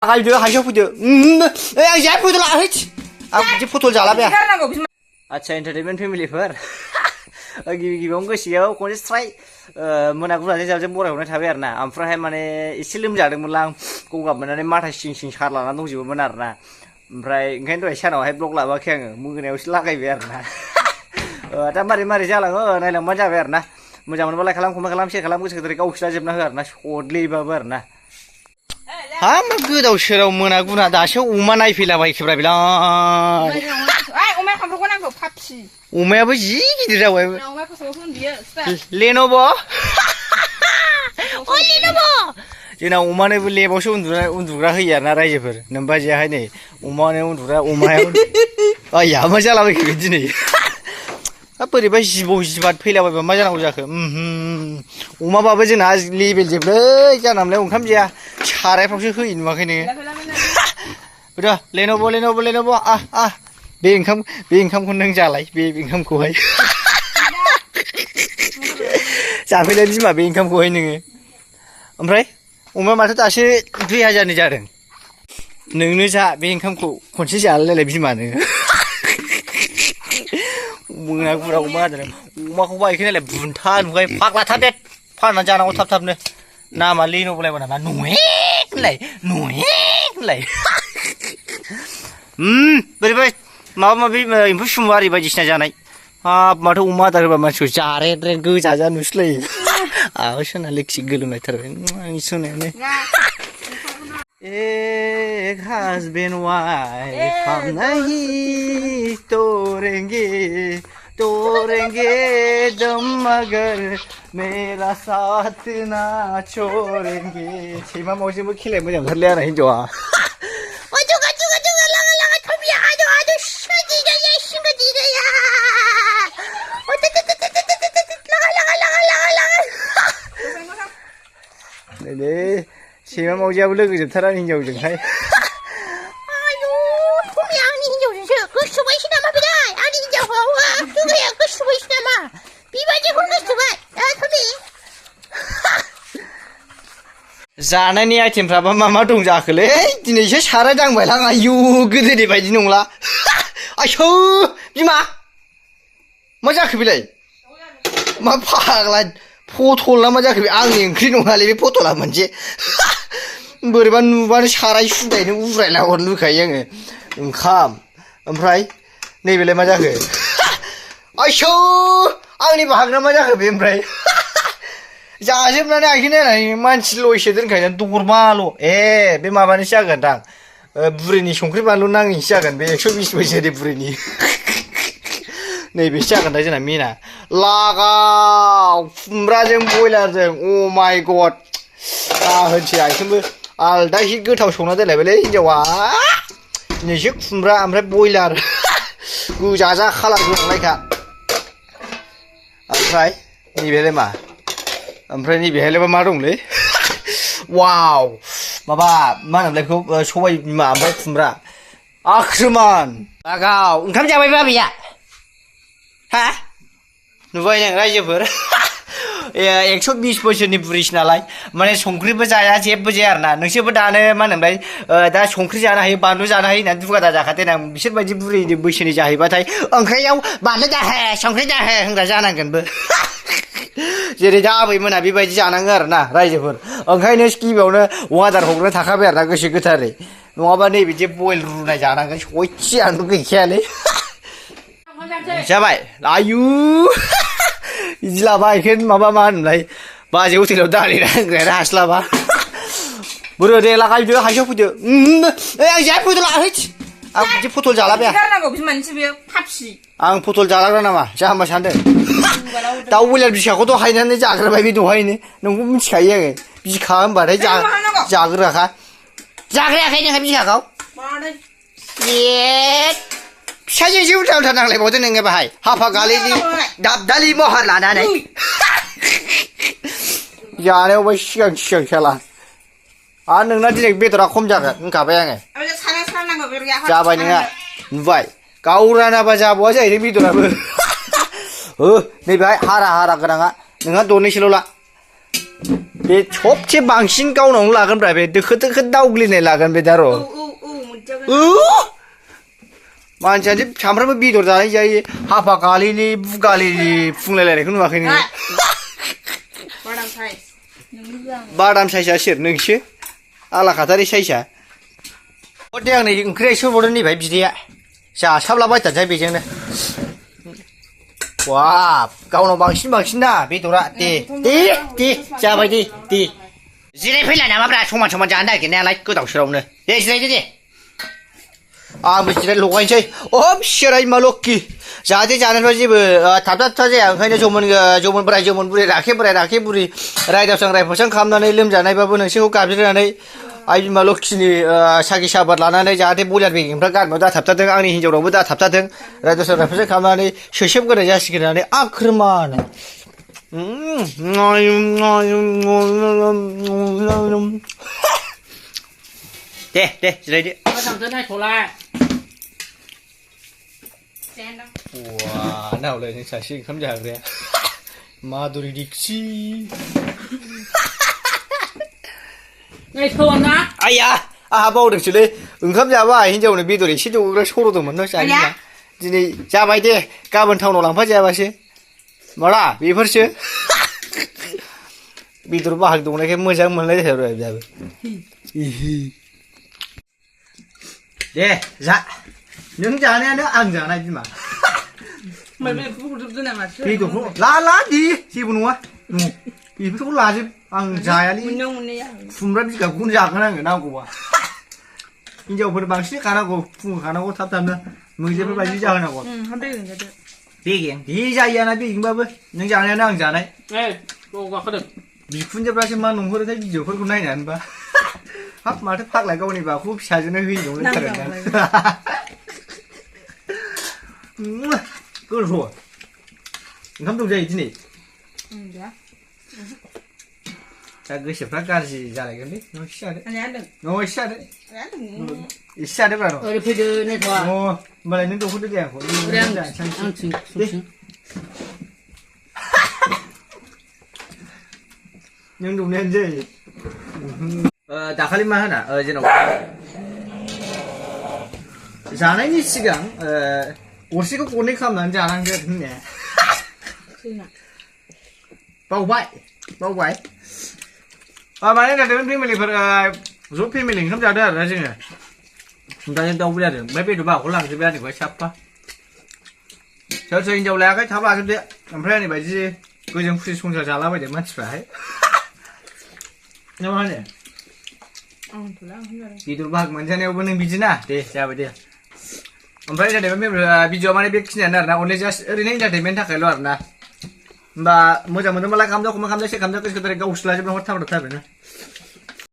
Ayo hayo punya, ayo punya lah hit. Aku putul jalan ya. Acha entertainment family per. गिबि गिबियावनो गोसोआव खनसे स्ट्राइ मोनागुनानै जाबजों बरायहरनाय थाबाय आरो ना ओमफ्रायहाय माने एसे लोमजादोंमोनलां गगा मोननानै माथा सिं सिं सारलाना दंजोबोमोन आरो ना ओमफ्राय ओंखायनो दहाय सानावहाय ब्लग लाबोआखै आङो मोनायावसो लागायबाय आरो ना दा मारै मारै जालाङो नायलांबानो जाबाय आरो ना मोजां मोनबा लाइक खालाम कमेन्ट खालाम शेयार खालाम गोसो गोथारै गावखिला जोबना हो आरो ना सदलेबाबो आरो ना हा मा गोदाव सोराव मोनागुना दासो अमा नायफैलाबायखोब्रा बिलाय अमायाबो जि गिदिर जाबाय लेन'भ' जोंना अमानोबो लेबावसो उन्दुग्रा होयो आरोना रायजोफोर नोमबाजैयाहाय नै अमानो उन्दुग्रा अमाया आया मा जालाबायखो बे दिनै बोरैबा जिबौ जिबाद फैलाबायबा मा जानांगौ जाखो अमाबाबो जोंना लेबेल जोबलै जानामलाय ओंखाम जाया सारायफ्रावसो होयो नुवाखै नोङो लेन'भ' बे ओंखामखौ नों जालाय बे ओंखामखौहाय जाफैलाय बिमा बे ओंखामखौहाय नोङो ओमफ्राय अमाया माथो दासो 2000नि जादों नोंनो जा बे ओंखामखौ खनसे जालायलाय बिमा नोङो मोनागुरा अमा आदार अमाखौ बायखै नालाय बुन्था नुबाय फाग्लाथार दे फाननानै जानांगौ थाब थाबनो नामा लेन'भ'लायबो नामा होनलाय बोरैबा माबा माबि एम्फौ सुमुआरि बायदिसिना जानाय हाब माथो अमा आदार होबा मानसिखौ जारेद्रेद गोजा जा नुसैलायो आहो सोना लोखि गोलोमलायथारबाय आंनि सोनायानो एक हस्बैंड वाइफ हम नहीं तोड़ेंगे दम मगर मेरा साथ ना छोड़ेंगे सैमा मावजिजोंबो खेलाया मोजां ओंखारलै आंना हिनजावा सैमा मावजियाबो लोगो जोबथारा हिनजावजोंहाय आयु थमिया आंनि हिनजावजोंसो गोसोबायसो नामा बेलाय आंनि हिनजावखौ लोगोया गोसोबायसो नामा बेबायदिखौ गोसोबाय थमि जानायनि आइटेमफ्राबा मा दं जाखोलै दिनैसो साराय दांबायलां आयु गोदोनि बायदि नंला आयौ बिमा मा जाखो बेलाय मा फाग्ला फटल ना मा जाखो बे आंनि ओंख्रि नङालै बे फटला मोनसे बोरैबा नुबानो साराय सुदायनो उरायला हरनो लुबैखायो आङो ओंखाम ओमफ्राय नैबेलाय मा जाखो आयौ आंनि बाहागना मा जाखो बे ओमफ्राय जाजोबनानै आखिर नायनानै मानसि लयसो दोनखायो दरमाल' बे माबानिसो जागोनदां बुरैनि संख्रि बानलु नाङैसो जागोन बे 120 बोसोरनि बुरैनि नैबेसो जागोन दा जोंना मेना लागाव खुमब्राजों बयलारजों अ माय गड होनसै आइखौबो आलदा एसे गोथाव संना दोनलायबायलै हिनजावा दिनैसो खुमब्रा ओमफ्राय बयलार गोजाजा खालार गोनांलायखा ओमफ्राय नैबेलाय मा ओमफ्राय नैबेहायलाय मा दंलै वाव माबा मा होनोमोनलाय बेखौ सबाय बिमा ओमफ्राय खुमब्रा आख्रमान लागाव ओंखाम जाबाय बाबाया हा नुबाय नों रायजोफोर 120 बोसोरनि बुरैसो नालाय माने संख्रिबो जाया जेबो जाया आरोना नोंसोरबो दानो मा होनोमोनलाय दा संख्रि जानो हायो बानलु जानो हायो होननानै दुगा दा जाखादों आं बिसोरबायदि बुरैनि बैसोनि जाहैबाथाय ओंख्रियाव बानलु दाहो संख्रि दाहो होनग्रा जानांगोनबो जेरै दा आबैमोना बेबायदि जानाङो आरोना रायजोफोर ओंखायनो गिबियावनो अमादार हरनो थाखाबाय आरोना गोसो गोथारै नङाबा नैबिदि बयल रुनाय जानांगोन सयथियानो गैखायालै जाबाय आयु बिदि लाबा आइखेन माबा मा होनोमोनलाय बाजै हटेलाव दालिना होग्रायानो हास्लाबा बोरो दे लागायदो हायसेयाव फैदो आं जाय फटल आं बिदि फटल जालाबाया आं फटल जालाग्रा नामा जाहांबा सानदों दाउ बयलार बिखाखौथ' हायनानै जाग्रोबाय बे दहायनो नोंखौ मिथिखायो आङो बिखा होनबाथाय जाग्रोआखा जाग्रायाखै नोंहा बिखाखौ फिसाजोंसो उल्था उल्था नांलायबावदो नोङो बाहाय हाफा गालिनि दाबदालि महर लानानै जानायावबो सिगां खेला आरो नोंना दिनै बेदरा खम जागोन होनखाबाय आङो जाबाय नोंहा नुबाय गावरानाबा जाबावा जाहैदों बेदराबो नैबेहाय हारा गोनाङा नोंहा दरनैसोल' ला बे सबसे बांसिन गावनावनो लागोन ब्रा बे दोखो दोखो दावग्लिनाय लागोन बे दार' मानसियानो सामफ्रामबो बेदर जानाय जायो हाफा गालिलि बुगालिलि फुंलायलायनायखौ नुवाखै नोङो बादाम साइजआ सोर नोंसो आला खाथारि साइजआ दे आंनि ओंख्रिया एसे हरबावदो नैबाय बिदैया जासाबलाबायथारसै बेजोंनो वाब गावनाव बांसिन ना बेदरा दे जाबाय दे जिरायफैला नामाब्रा समान जानो नागिरनायालाय गोदाव सोरावनो दे जिरायदो दे आंबो जिराय लगायनोसै सिराय मा लक्की जाहाथे जानायफ्रा जेबो थाबथा जाया ओंखायनो जौमोन बोराय जौमोन बुरै राखे बुरि रायदावसां रायफोरसां खालामनानै लोमजानायबाबो नोंसोरखौ गाबज्रिनानै आइ बिमा लक्ष्मीनि साखि साबाद लानानै जाहाथे बयलार बेगेंफ्रा गारमायाव दाथाबथारदों आंनि हिन्जावनावबो दाथाबथारदों रायदावसां रायफोरसां खालामनानै सोसोबगोनाय जासिगोन होननानै आख्रमान दे जिरायदो 와, 나올래 내 자식 감자 그래. 마두리 릭시. 내 소원아? 아야, 바우득실래. 응감자봐 hin자오는 비도리 시조그라 소로도면 너 자기야. दिनै जाबाय दे गाबोन टाउनाव लांफा जायाबासो माला बेफोरसो बेदर बाहाग दंनायखाय मोजां मोनलाय जाबाय दाबो दे जा नों जानायानो आं जानाय बिमा बेदरखौ ला दे जेबो नङा बेफोरखौ लाजोब आं जायालै खुमब्रा बिगाबखौनो जागोन आङो नांगौबा हिन्जावफोर बांसिन खानांगौ फुङाव खानांगौ थाब-थाबनो मैदेरफोर बायदि जाहोनांगौ बेगें दे जायोना बेगेंबाबो नों जानायानो आं जानाय बिखुनजोफ्रासो मा नंहरोथाय भिडिअफोरखौ नायनानैबा हाब माथो फाग्ला गावनि बाखौ फिसाजोनो होयो नंलायथारो गोथाव ओंखाम दंजायो दिनै दा गोसोफ्रा गाज्रि जालायगोनलै न' एसे जादो एसे जादोब्रा र' ओरै फैदो नेथ'आ होमबालाय नों दख'दो दे आंखौ नों दौनायानो जायो दाखालि मा होना जेन'बा जानायनि सिगां गरसेखौ गरनै खालामनानै जानांगोन होननाया बावबाय माने जादों फेमिलिफोर ज' फेमिलि ओंखाम जादों आरोना जोङो खुमब्राजों दाउबो जादों ओमफ्राय बेदर बाखौ लांजोब्बाय आंनिखौहाय साफा सोर हिन्जाव लायाखै थाब लाजोबदो ओमफ्राय आंनि बायदि गोजों खुसि संसार जालाबायदों मानसिफ्राहाय ना मा होनो बेदर बाहाग मोनजानायावबो नों बिदिना दे जाबाय दे ओमफ्राय जादों भिडिअआ माने बेखिनियानो आरोना अनलि जास्ट ओरैनो इन्टारटेनमेन्टनि थाखायल' आरोना होमबा मोजां मोनदोंबालाय खालामदो कमेन्ट खालामदो शेयार खालामदो गोसो गोदाय गावसो लाजोबनो हर थाबथाबथाबनो